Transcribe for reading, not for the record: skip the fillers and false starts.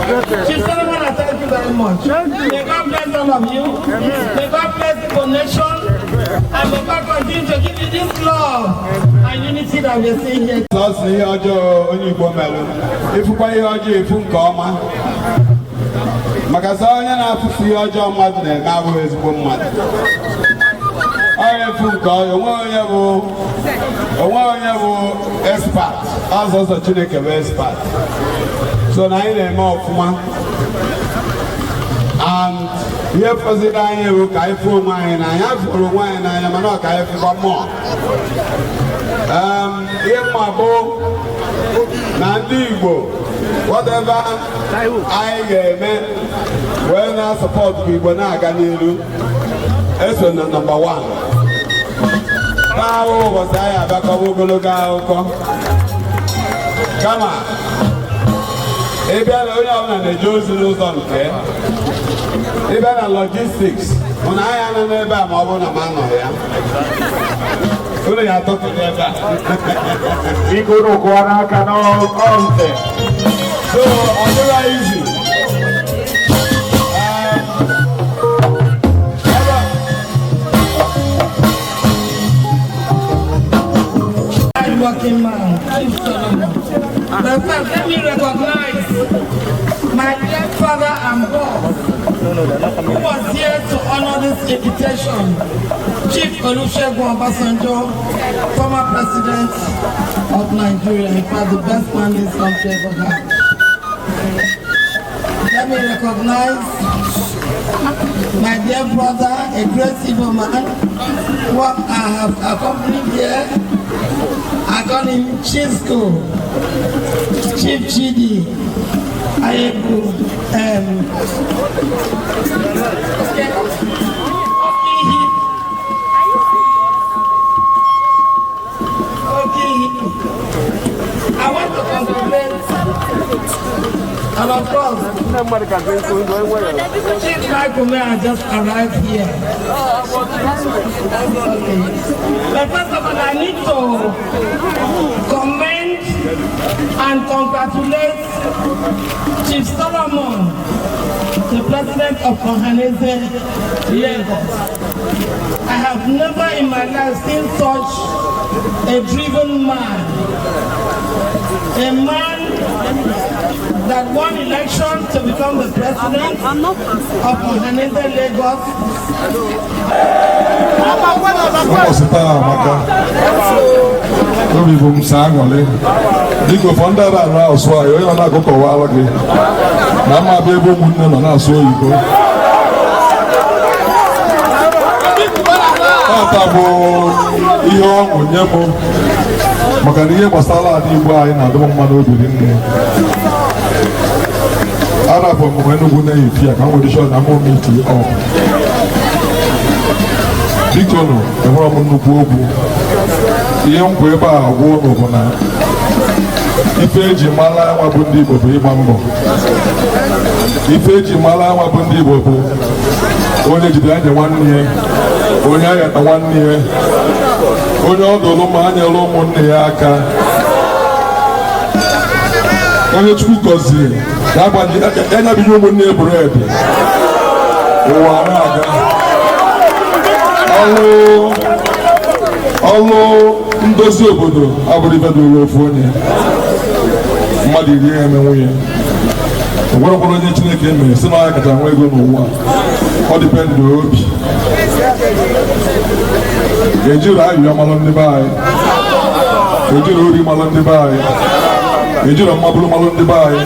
Chief Solomon, I thank you very much. May God bless all of you. May God bless the nation. And may God continue to give you this love and unity that we are seeing here. Sọsọ ihe ọjọọ onye Igbo melụ, ịfụkwa ihe ọjọọ, efu nke ọma, maka sọ onye na-afụfu ihe ọjọọ mmadụ na-eme abụghị ezigbo mmadụ. Onye efu nke ọjọọ, onwe onye bụ expert. Ọzọzọ Chineke bụ expert. So na anyị na-eme ọfụma, and ihe fọziri anyị bụ ka anyị fụ onwe anyị n'anya. Fụrụ onwe anyị n'anya, mana ọ ka anyị fụkwa mmụọ. Ihe mma bụ na ndị Igbo, whatever anyị ga-eme wee na-support ka Igbo na-aga n'iru, eso na number one. Ahụ ụbọchị anyị abịakọba ogologo akụkọ, kama ịbịa na onye ọbụla na-eje ozi n'ụzọ nke ịbịa na logistics, mụ na anyị anọ n'ebe a, ma ọ bụrụ na m anọghị ya, unu ya atọtụrụ ebe a. Biko, unu kụọ n'aka n'ọnte. So ọ dịrọ easy. Hardworking man, Chief Solomon. But first, let me recognize my dear father and boss, who was here to honor this invitation, Chief Olusegun Obasanjo, former president of Nigeria, in fact, the best man this country ever had. Let me recognize my dear brother, a great Igbo man, who I have accompanied here. I call him Chisco, Chief Chidi Ayebu. Okay. Okay. I want to congratulate, and of course, Chief Michael May just arrived here. Okay. But first of all, I need to commend and congratulate Chief Solomon, the president of Ohanaeze Lagos. I have never in my life seen such a driven man. A man that won election to become the president of Ohanaeze Lagos. Ụbọchị taa amaka. Obi bụ m sọ aṅụrị. Biko, fọ ndị ara arụ asụ anyị, onye ọ na-akụkọwara gị na mma abịa ebe ụmụnne nọ na-asụ oyibo. Tata bụ ihe ọṅụ nye m, maka na ihe gbasara ala Igbo anyị na-adị m mma n'obi rinne. Arapụ m Enugu na-efi ya ka m nwere sure na mụ meet up. Biko nụ, enwere m nnukwu okwu. Ihe nkwa ebe a agwa ụnụ bụ na ife eji mara nwa bụ ndị Igbo bụ ịgba mbọ. Ife eji mara nwa bụ ndị Igbo bụ onye jide anya nwanne ya, onye aghata nwanne ya, onye ọ dụrụ ma anyere ụmụnne ya aka, onye Chukwu gọziri ya nyabinye ụmụnne ya bread, ụwa na-aga. Ọrụ ọrụ ndozi obodo abụrụ ife dịrị ofu onye, mmadụ iri ya eme nwunye. O nwerekwara onye Chineke mere si na ya kacha nwe ego n'ụwa. Ọ depend obi. Ejiri ayụyọ malụ ndị be anyị, ejiri ori malụ ndị be anyị, ejiri mmabụrụ malụ ndị be anyị.